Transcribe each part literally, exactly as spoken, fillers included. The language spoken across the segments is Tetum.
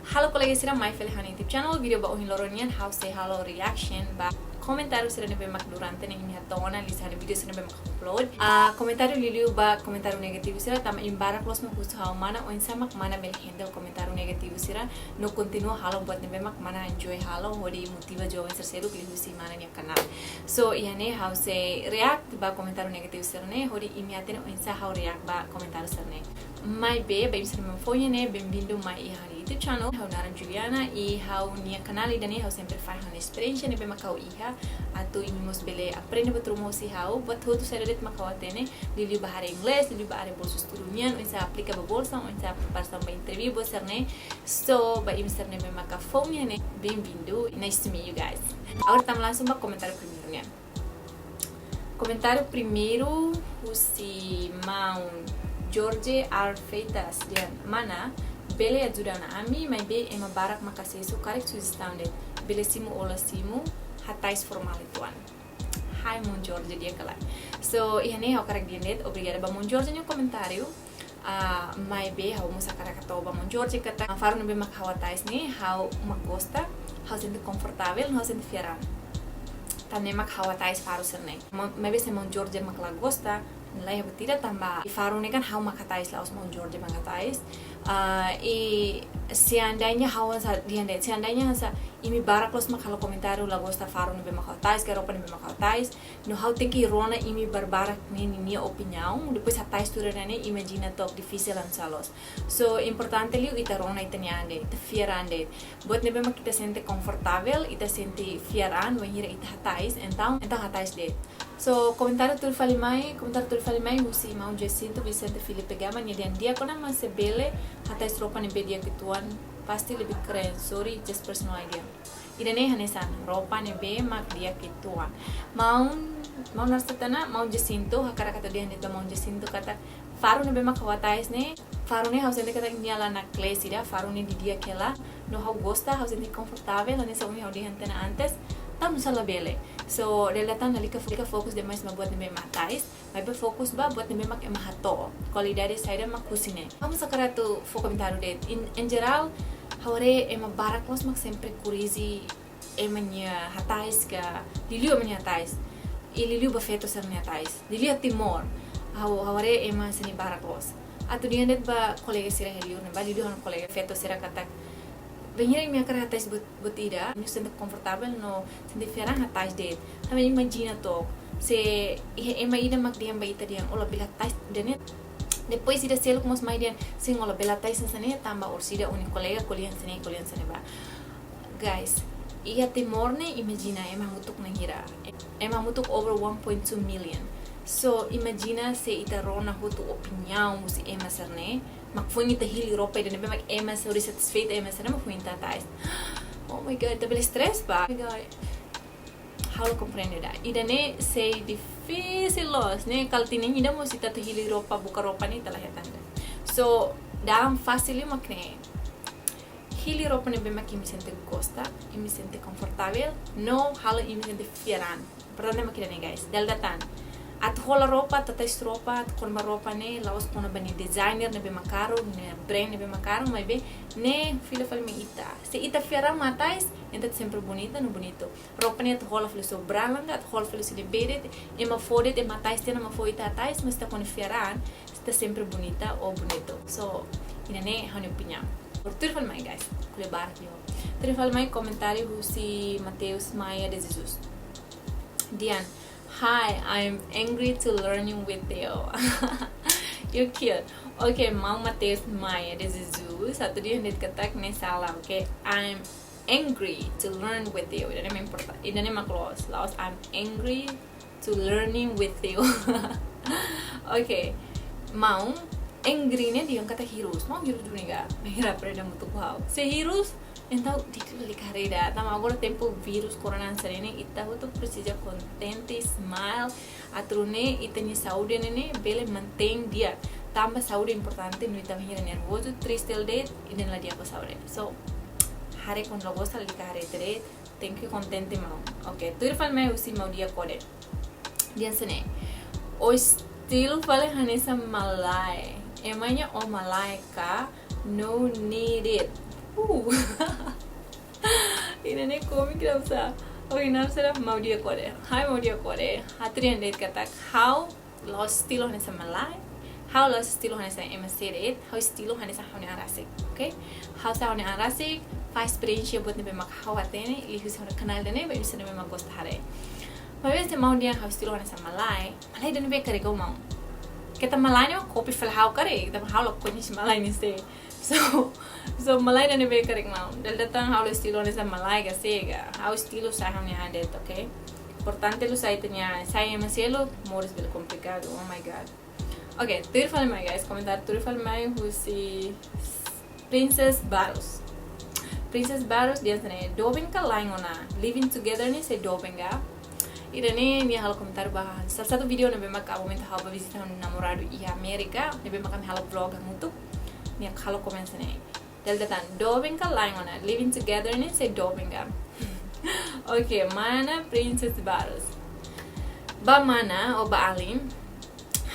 Halo kolega sira, mai fali ha'u-nia YouTube channel. Vídeo ba ohin loron nian ha'u sei halo reaction ba komentáriu sira ne'ebé mak durante ne'e imi hato'o ona liuhusi ha'u-nia vídeo sira ne'ebé mak upload. Ah, komentáriu liuliu ba komentáriu negativu sira, tanba imi barak loos mak husu ha'u mana, oinsá mak mana bele handle komentáriu negativu sira no kontinua halo buat ne'ebé mak mana enjoy halo hodi motiva joven sira seluk liuhusi mana nia kanál. So, iha ne'e ha'u sei react ba komentáriu negativu sira-ne'e, hodi imi hatene oinsá ha'u react ba komentáriu sira-ne'e. Maibé, ba imi sira ne'ebé mak foun iha ne'e, bem-vindo mai iha ha'u-nia YouTube channel. Ha'u naran Juliana, i ha'u-nia kanál ida-ne'e ha'u sempre fahe ha'u-nia esperiénsia ne'ebé mak ha'u iha, atu imi mós bele aprende buat ruma husi ha'u, buat hotu saida de'it mak ha'u hatene, liuliu ba área inglés, liuliu ba área bolsa estudu nian, oinsá aplika ba bolsa, oinsá preparasaun ba interview, buat sira-ne'e. So, ba imi sira ne'ebé maka foun iha ne'e, bem-vindo, nice to meet you guys. Agora tama langsung ba komentáriu primeiru nian. Komentáriu primeiru husi maun Jorge R Freitas dehan: "Mana, bele ajuda ona ami, maibé ema barak mak asesu, karik sujestaun de'it, bele simu ou la simu, hatais formál uitoan." Hai maun Jorge, di'ak ka lae? So, iha ne'e ha'u hakarak dehan de'it obrigada ba maun Jorge nia komentáriu. Ah, maibé ha'u mós hakarak hato'o ba maun Jorge katak faru ne'ebé mak ha'u hatais ne'e, ha'u mak gosta, ha'u sente konfortavel, ha'u sente fiar an. Tan ne'e mak ha'u hatais faru sira-ne'e. Ma-, maibé se maun Jorge mak la gosta, la iha buat ida tanba faru ne'e kan ha'u mak hatais, la'ós maun Jorge mak hatais. Ah, i seandainya ha'u hanesan dehan de'it, seandainya hanesan imi barak loos mak halo komentáriu la gosta faru ne'ebé mak ha'u hatais, ka roupa ne'ebé mak ha'u hatais, no ha'u tenke rona imi barbarak ne'e ninia opiniaun, depois hatais tuir ida-ne'e, imajina to'ok difisil hanesan loos. So, importante liu ita rona ita-nia an de'it, ita fiar an de'it. Buat ne'ebé mak ita sente konfortavel, ita sente fiar an, wainhira ita hatais, entaun, entaun hatais de'it. So, komentáriu tuir fali mai, komentáriu tuir fali mai husi maun Jacinto Vicente Filipe Gama, nia dehan: "Di'ak ona, maibé se bele hatais roupa ne'ebé di'ak uitoan, pasti lebih keren. Sorry, just personal idea." Ida-ne'e hanesan roupa ne'ebé mak di'ak uitoan. Maun, maun naran saida ona, maun Jacinto, hakarak atu dehan de'it ba maun Jacinto katak faru ne'ebé mak ha'u hatais ne'e, faru ne'e ha'u sente katak nia la naklees ida, faru ne'e di'ak hela, no ha'u gosta, ha'u sente konfortavel, hanesan ohin ha'u dehan tiha ona antes, tanba sá labele. So, dala ida tan lalika fo-, lalika fokus demais ba buat ne'ebé mak hatais, maibé fokus ba buat ne'ebé mak ema hato'o, kualidade saida mak husi ne'e. Ha'u mós hakarak atu fó komentáriu de'it. In, in jerál, ha'u haree ema barak loos mak sempre korrije ema nia hatais ka, liuliu ema nia hatais. I liuliu ba feto sira-nia hatais. Liuliu iha Timor. Ha'u, ha'u haree ema sira-ne'e barak loos. Atu dehan de'it ba kolega sira iha liur ne'ebá, liuliu ha'u-nia kolega feto sira katak, bainhira imi hakarak hatais buat, buat ida, imi sente konfortavel no sente fiar an, hatais de'it. Tanba imajina to'ok, se iha ema ida mak dehan ba ita dehan: "Ó labele hatais ida-ne'e." Depois ida seluk mós mai dehan: "Sin, ó labele hatais hanesan ne'e, tanba orsida ó-nia kolega ko'alia hanesan ne'e, ko'alia hanesan ne'ebá." Guys, iha Timor ne'e imajina ema hamutuk na'in hira. Ema hamutuk over one point two million. So, imajina se ita rona hotu opiniaun husi ema sira-ne'e, mak foin ita hili roupa ida ne'ebé mak ema sira hodi satisfeita ema sira-ne'e, mak foin ita hatais. Oh my God, ita bele stress ba. Oh my God. Ha'u la komprende ida. Ida-ne'e sei difisil loos, ne'e kala tinan ida mós ita atu hili roupa, buka roupa ne'e ita la hetan ida. So, dalan fasil liu mak ne'e. Hili roupa ne'ebé mak imi sente gosta, imi sente konfortavel, no halo imi sente fiar an. Importante mak ida-ne'e, guys. Dala ida tan. Atu hola roupa, atu hatais roupa, atu kona-ba roupa ne'e, la'ós kona-ba nia designer ne'ebé mak karu, nia brand ne'ebé mak karu, maibé ne'e fila fali mai ita. Se ita fiar an mak hatais, entaun sempre bonita no bonitu. Roupa ne'e atu hola fali husi brand laran, atu hola fali husi ne'ebé de'it, ema fó de'it, ema hatais tiha ona mak fó ita hatais, mas ita kuandu fiar an, ita sempre bonita ou bonitu. So, ida-ne'e ha'u-nia opiniaun. Agora tuir fali mai, guys. Ko'alia barak liu. Tuir fali mai komentáriu husi Mateus Maia de Jesus. Dehan: "Hi, I'm angry to learning with you." You cute. Okay, maun Mateus Maia de Jesus, atu dehan de'it katak ne'e sala, okay? "I'm angry to learn with you." Ida-ne'e mak importa-, ida-ne'e mak loos. La'ós "I'm angry to learning with you." Okay. Maun, angry ne'e dehan katak hirus. Maun hirus duni ka? Bainhira aprende hamutuk ho ha'u. Se hirus, entaun di'ak liu lalika haree ida. Tanba agora tempu vírus corona hanesan ne'e, ita hotu presiza kontente, smile, atu nune'e ita-nia saúde ne'e bele mantein di'ak. Tanba saúde importante, no ita bainhira nervozu, triste de'it, ida-ne'e la di'ak ba saúde. So, haree kuandu la gosta, lalika haree ida de'it, tenke kontente maun. Okay, tuir fali mai husi maun Dia Kode. Dehan hanesan ne'e: "Ó estilu fali hanesan malae. Emangnya ó malae ka? No need it." Uh. Ida-ne'e kómiku, oke, namsa. Oke, namsa, Maudia Kore. Hai, Maudia Kore. Ha'u hatene de'it katak ha'u la'ós estilu hanesan malae. Ha'u la'ós estilu hanesan ema sira de'it. Ha'u estilu hanesan ha'u-nia an rasik, oke? Ha'u sai ha'u-nia an rasik, fahe esperiénsia buat ne'ebé mak ha'u hatene, liuhusi ha'u-nia kanál ida-ne'e, ba imi sira ne'ebé mak gosta haree. Maibé se maun dehan ha'u estilu hanesan malae, malae ida-ne'ebé karik, maun? Keta malae ne'e mak kopi fali ha'u karik, tanba ha'u la koñese malae ne'e sé. So, so malae ida-ne'ebé karik, maun? Dala ida tan ha'u la estilu hanesan malae ka sé ka. Ha'u estilu sai ha'u-nia an de'it, oke? Importante liu sai ita-nia, sai ema seluk, moris bele komplikadu. Oh my God. Oke, tuir fali mai, guys. Komentáriu tuir fali mai husi Princess Barros. Princess Barros dehan hanesan ne'e: "Doben ka laen ona? Living together ne'e sei doben ka?" Ida-ne'e nia halo komentáriu ba salah satu vídeo ne'ebé mak momentu ha'u bá vizita ha'u-nia namoradu iha Amérika, ne'ebé mak ami halo vlog hamutuk. Nia halo komen hanesan ne'e: "Dala ida tan, doben ka laen ona? Living together ne'e sei doben ka?" Oke, mana Princess Barros. Ba mana ou ba alin,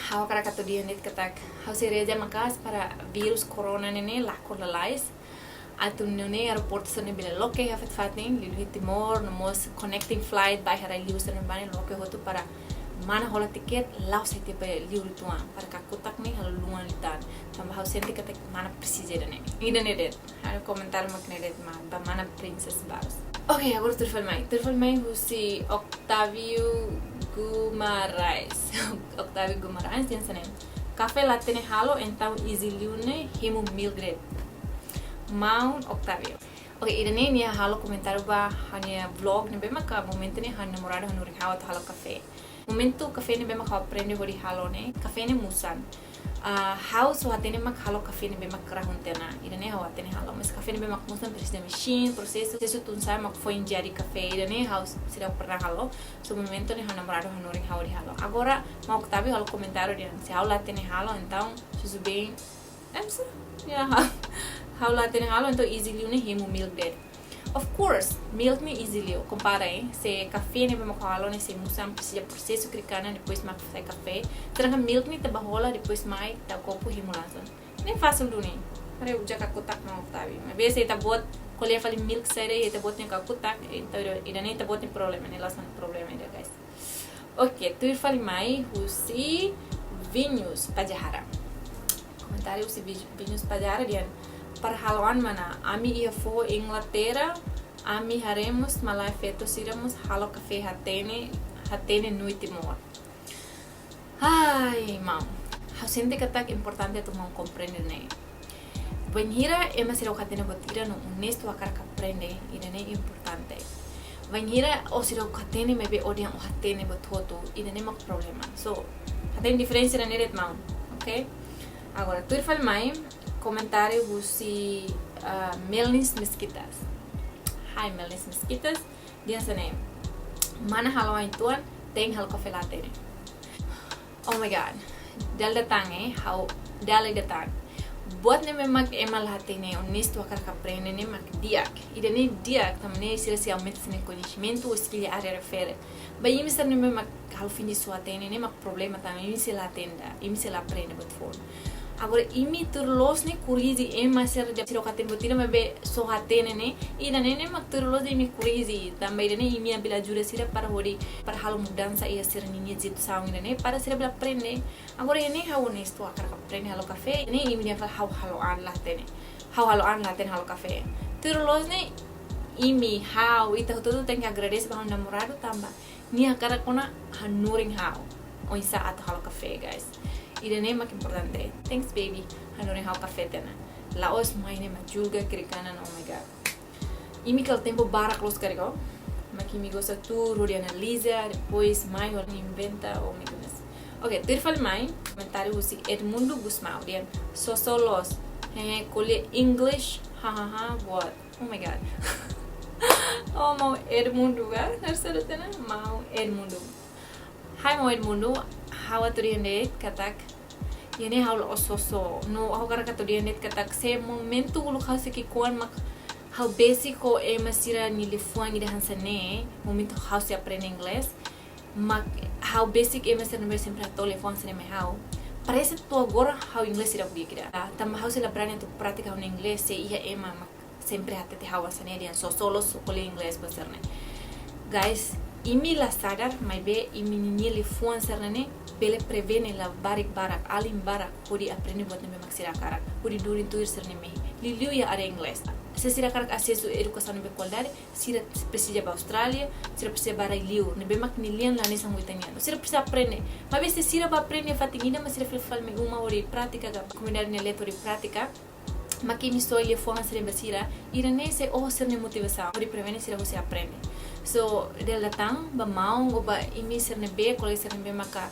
ha'u hakarak atu dehan de'it katak ha'u sei reza maka'as para vírus corona ne'e ne'e lakon lalais. Atu nune'e aeroportu sira ne'e bele loke iha fatin-fatin, liuliu iha Timor, no mós connecting flight ba iha rai-liur sira ne'ebá ne'e loke hotu para mana hola tiket, la'o sai tiha ba liur uitoan, para kakutak ne'e halo luan liután. Tanba ha'u sente katak mana presiza ida-ne'e. Ida-ne'e de'it. Ha'u-nia komentáriu mak ne'e de'it, mana, ba mana Princess Barros. Oke, agora tuir fali mai. Tuir fali mai husi Octavio Guimarães. Octavio Guimarães dehan hanesan ne'e: "Kafé la hatene halo, entaun easy liu ne'e hemu milk de'it." Maun Octavio. Oke, ida-ne'e nia halo komentáriu ba ha'u-nia vlog ne'ebé maka momentu ne'e ha'u-nia namoradu hanorin ha'u atu halo kafé. Momentu kafé ne'ebé mak ha'u aprende hodi halo ne'e, kafé ne'e musan. Ah, ha'u só hatene mak halo kafé ne'ebé mak rahun tiha ona. Ida-ne'e ha'u hatene halo, mas kafé ne'ebé mak musan presiza mesin, prosesu, prosesu tun sa'e mak foin jadi kafé. Ida-ne'e ha'u seidauk pernah halo. So momentu ne'e ha'u-nia namoradu hanorin ha'u hodi halo. Agora, maun Octavio halo komentáriu dehan, se ha'u la hatene halo, entaun susubeen, em, so, ya, ha'u la hatene halo, entaun easy liu ne'e hemu milk de'it. Of course, milk ne'e easy liu, kompara, eh, se kafé ne'ebé mak halo ne'e sei musan, presiza prosesu kiri-kanan, depois mak sai kafé. Sedangkan milk ne'e ita bá hola, depois mai, tau kopu, hemu langsung. Ne'e fasil duni. Para uza kakutak, maun Octavio. Maibé se ita-boot ko'alia fali milk saida, ita-boot nia kakutak, entaun ida-ne'e ita-boot nia problema, ne'e la'ós ha'u-nia problema ida, guys. Oke, tuir fali mai husi Vinhos Pajahara. Komentáriu husi Vi-, Vinhos Pajahara dehan: "Para halo an mana, ami iha foho Inglaterra, ami haree mós malae feto sira mós halo kafé, hatene, hatene nui Timor." Ai, maun. Ha'u sente katak importante atu maun komprende ne'e. Bainhira ema seidauk hatene buat ida no onestu hakarak aprende, ida-ne'e importante. Bainhira ó seidauk hatene maibé ó dehan ó hatene buat hotu, ida-ne'e mak problema. So, hatene diferensa ida-ne'e de'it, maun. Oke? Agora, tuir fali mai, komentáriu husi, ah, Melnis Mesquitas. Hai, Melnis Mesquitas. Dehan hanesan ne'e: "Mana halo an uitoan, tein halo kafé la hatene." Oh my God. Dala ida tan, eh, ha'u, dala ida tan. Buat ne'ebé mak ema la hatene, onestu hakarak aprende ne'e mak di'ak. Ida-ne'e di'ak, tanba ne'e sira sei aumenta sira-nia koñesimentu ou skill iha área refere. Ba imi sira ne'ebé mak halo finje só hatene, ne'e mak problema tanba imi sei la hatene, imi sei la aprende buat foun. Agora imi tuir loos ne'e korrije ema sira dehan sira hatene buat ida maibé só hatene ne'e, ida-ne'e ne'e mak tuir loos imi korrije, tanba ida-ne'e imi bele ajuda sira para hodi, para halo mudansa iha sira-nia jeitu saun ida-ne'e, para sira bele aprende. Agora ida-ne'e ha'u onestu hakarak aprende halo kafé, ne'e imi dehan fali ha'u halo an la hatene. Ha'u halo an la hatene halo kafé. Tuir loos ne'e imi, ha'u, ita hotu-hotu tenke agradese ba ha'u-nia namoradu tanba nia hakarak ona hanorin ha'u oinsá atu halo kafé, guys. Ida-ne'e mak importante. Thanks, baby. Hanorin ha'u kafé tiha ona. La'ós mai ne'e mak julga kiri-kanan, oh my God. Imi kala tempu barak loos karik, oh. Mak imi gosta tuur hodi analiza, depois mai hodi inventa, oh my goodness. Oke, tuir fali mai, komentáriu husi Edmundo Gusmão, dehan: "Só, só loos. Hehe, ko'alia English, ha, ha, ha, what?" Oh my God. Oh, maun Edmundo ka? Harus ada tena, maun Edmundo. Hai, maun Edmundo, ha'u atu dehan de'it katak ida-ne'e ha'u la'ós só-só. No ha'u hakarak atu dehan de'it katak se momentu uluk ha'u sei ki'ikoan mak ha'u besik ho ema sira-nia liafuan ida hanesan ne'e, momentu ha'u sei aprende inglés, mak ha'u besik ema sira ne'ebé sempre hato'o liafuan sira mai ha'u. Parese to'o agora ha'u inglés seidauk di'ak ida. Ah, tanba ha'u sei la brani atu pratika ha'u-nia inglés se iha ema mak Sempre hatete ha'u hanesan ne'e dehan só, só loos ko'alia inglés ba sira-ne'e. Guys, imi la sadar, maibé imi-nia liafuan sira-ne'e bele prevene labarik barak, alin barak hodi aprende buat ne'ebé mak sira hakarak, hodi durin tuir sira-nia mehi. Liuliu iha área inglés. Se sira hakarak asesu edukasaun ne'ebé kualidade, sira presiza bá Austrália, sira presiza bá rai liur, ne'ebé mak nia lian la hanesan ho ita-nian. Sira presiza aprende. Maibé se sira bá aprende fatin ida, mak sira fila fali mai uma hodi prátika ka komunidade nia leet hodi prátika, mak imi soe liafuan sira ba sira, ida-ne'e sei oho sira-nia motivasaun hodi prevene sira husi aprende. So, dala ida tan, ba maun ou ba imi sira ne'ebé, kolega sira ne'ebé maka,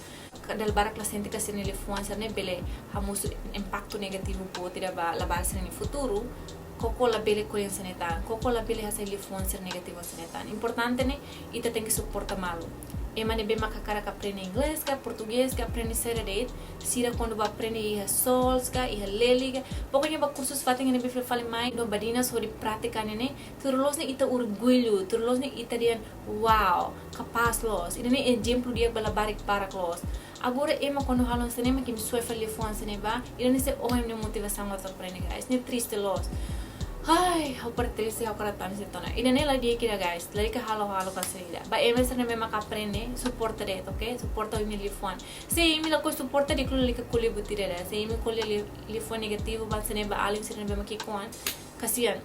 ka dala barak la sente katak sira-nia liafuan sira-ne'e bele hamosu impaktu negativu boot ida ba labarik sira-nia futuru, koko labele ko'alia hanesan ne'e tan, koko labele hasai liafuan sira negativu hanesan ne'e tan. Importante ne'e, ita tenke suporta malu. Ema ne'ebé mak hakarak aprende inglés ka, portugés ka, aprende saida de'it, sira kuandu bá aprende iha SOLS ka, iha LELI ka, pokoknya bá kursus fatin ne'ebé fila fali mai, no badinas hodi prátika ne'e, tuir loos ne'e ita orgullu, tuir loos ne'e ita dehan, wow, kapás loos. Ida-ne'e ezemplu di'ak ba labarik barak loos. Agora ema kuandu halo hanesan ne'e mak imi soe fali liafuan hanesan ne'e ba, ida-ne'e sei oho imi-nia motivasaun atu aprende, guys. Ne'e triste loos. Ai, ha'u para triste, ha'u para tangis de'it ona. Ida-ne'e la di'ak ida, guys. Lalika halo, halo hanesan ne'e ida. Ba ema sira ne'ebé mak aprende, suporta de'it, ok? Suporta imi-nia liafuan. Se imi lakohi suporta, di'ak liu lalika ko'alia buat ida. Se imi ko'alia li-, liafuan negativu ba hanesan ne'e ba alin sira ne'ebé mak ki'ikoan, kasian.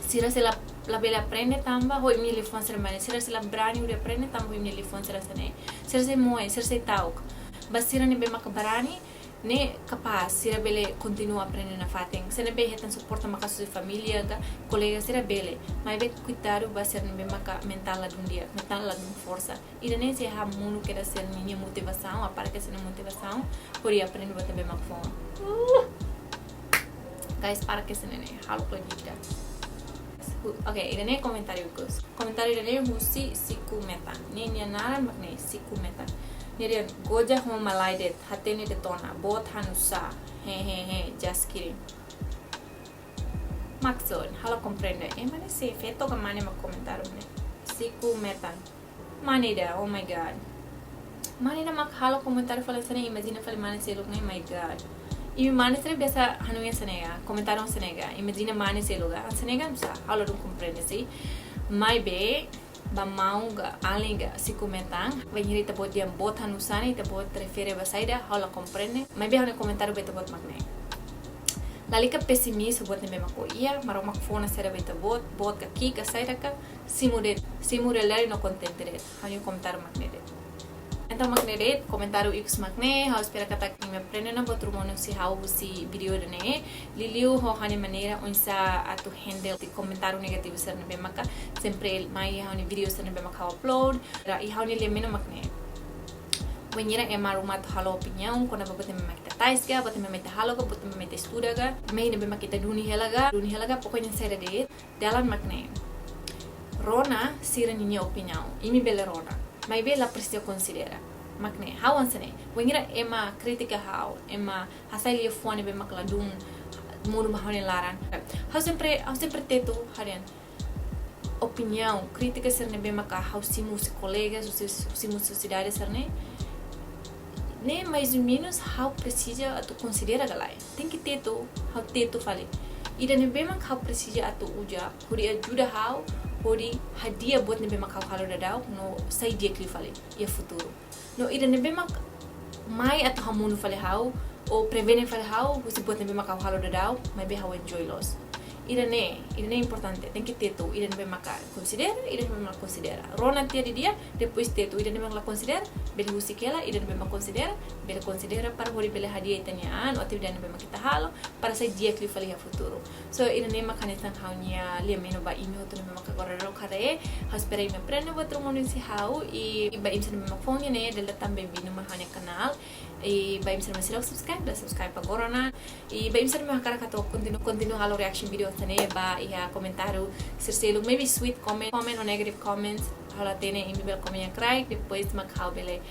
Sira sei la, labele aprende tanba ho imi-nia liafuan sira hanesan ne'e. Sira sei la brani hodi aprende tanba ho imi-nia liafuan sira hanesan ne'e. Sira sei moe, sira sei ta'uk. Ba sira ne'ebé maka brani, ne'e kapás, sira bele kontinua aprende nafatin. Sira ne'ebé hetan suporta maka'as husi família ka kolega sira bele. Maibé kuidadu ba sira ne'ebé maka mentál ladún di'ak, mentál ladún forsa. Ida-ne'e sei hamonu kedas sira-nia motivasaun, hapara kedas sira-nia motivasaun hodi aprende buat ne'ebé mak foun. Uh. Guys, para kedas hanesan ne'e, halo logika. Hu-, ok, ida-ne'e komentáriu ikus. Komentáriu ida-ne'e husi Siku Metan. Ne'e nia naran mak ne'e, Siku Metan. Nia dehan goza ho malae de'it, hatene de'it ona, boot hanusá. He, he, he, just kidding. Maksud, ha'u la komprende. Ema ne'e sei feto ka mane mak komentáriu ne'e. Siku Metan. Mane ida, oh my God. Mane ida mak halo komentáriu fali hanesan ne'e, imajina fali mane seluk ne'e, my God. Imi mane sira biasa hanoin hanesan ne'e ka, komentáriu hanesan ne'e ka, imajina mane seluk ka, hanesan ne'e ka, nusá, ha'u ladún komprende sih. Maibé, ba maun ka, alin ka, Siku Metan, bainhira ita-boot dehan boot hanusá ne'e, ita-boot refere ba saida, ha'u la komprende. Maibé ha'u-nia komentáriu ba ita-boot mak ne'e. Lalika pesimis ho buat ne'ebé mak ó iha, Maromak fó ona saida ba ita-boot, boot ka ki'ik ka saida ka, simu de'it, simu realidade no kontente de'it. Ha'u-nia komentáriu mak ne'e de'it. Entaun mak ne'e de'it, komentáriu ikus mak ne'e, ha'u espera katak imi aprende ona buat ruma ona husi ha'u husi vídeo ida-ne'e. Liuliu ho ha'u-nia maneira oinsá atu handle de'it komentáriu negativu sira ne'ebé maka sempre mai iha ha'u-nia vídeo sira ne'ebé maka ha'u upload. Ra, i ha'u-nia lia-menon mak ne'e. Bainhira ema ruma atu halo opiniaun kona-ba buat ne'ebé mak ita tais ka, buat ne'ebé mak ita halo ka, buat ne'ebé mak ita estuda ka, mehi ne'ebé mak ita duni hela ka, duni hela ka, pokoknya saida de'it, dalan mak ne'e. Rona sira ninia opiniaun, imi bele rona. Maibé la presiza konsidera. Mak ne'e, ha'u hanesan ne'e. Bainhira ema kritika ha'u, ema hasai liafuan ne'ebé mak ladún, monu ba ha'u-nia laran. Ha'u sempre, ha'u sempre tetu, ha'u dehan, opiniaun, krítika sira ne'ebé maka ha'u simu husi kolega, husi, simu husi sosiedade sira-ne'e. Ne'e mais ou menos ha'u presiza atu konsidera ka lae. Tenke tetu, ha'u tetu fali. Ida ne'ebé mak ha'u presiza atu uza, hodi ajuda ha'u, hodi hadi'a buat ne'ebé mak ha'u halo daudaun, no sai di'ak liu fali iha futuru. No ida ne'ebé mak mai atu hamonu fali ha'u, ou prevene fali ha'u husi buat ne'ebé mak ha'u halo daudaun, maibé ha'u enjoy loos. Ida-ne'e, ida-ne'e importante, tenke tetu, ida ne'ebé maka konsidera, ida ne'ebé maka konsidera. Rona tiha didi'ak, depois tetu, ida ne'ebé maka la konsidera, bele husik hela, ida ne'ebé maka konsidera, bele konsidera para hodi bele hadi'a ita-nia an, ou atividade ne'ebé maka ita halo, para sai di'ak liu fali iha futuru. So, ida-ne'e mak hanesan ha'u-nia lia-menon ba imi hotu ne'ebé maka agora daudaun haree. Ha'u espera imi aprende buat ruma ona husi ha'u, i, i ba imi sira ne'ebé mak foun iha ne'e, dala ida tan bem-vindo mai ha'u-nia kanál. I ba imi sira ne'ebé seidauk subscribe, dala subscribe agora ona. I ba imi sira ne'ebé mak hakarak atu kontinua, kontinua halo reaction video hanesan ne'e ba iha komentáriu sira seluk, maybe sweet comment, comment or negative comments. Ha'u la hatene, imi bele komen iha kraik, depois mak ha'u bele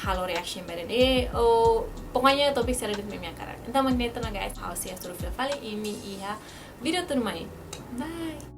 halo reaction ba ida-ne'e. Ou, pokoknya topik saida de'it mak imi hakarak. Entaun mak ne'e de'it ona guys, ha'u sei hasoru fila fali imi iha vídeo tuirmai. Bye!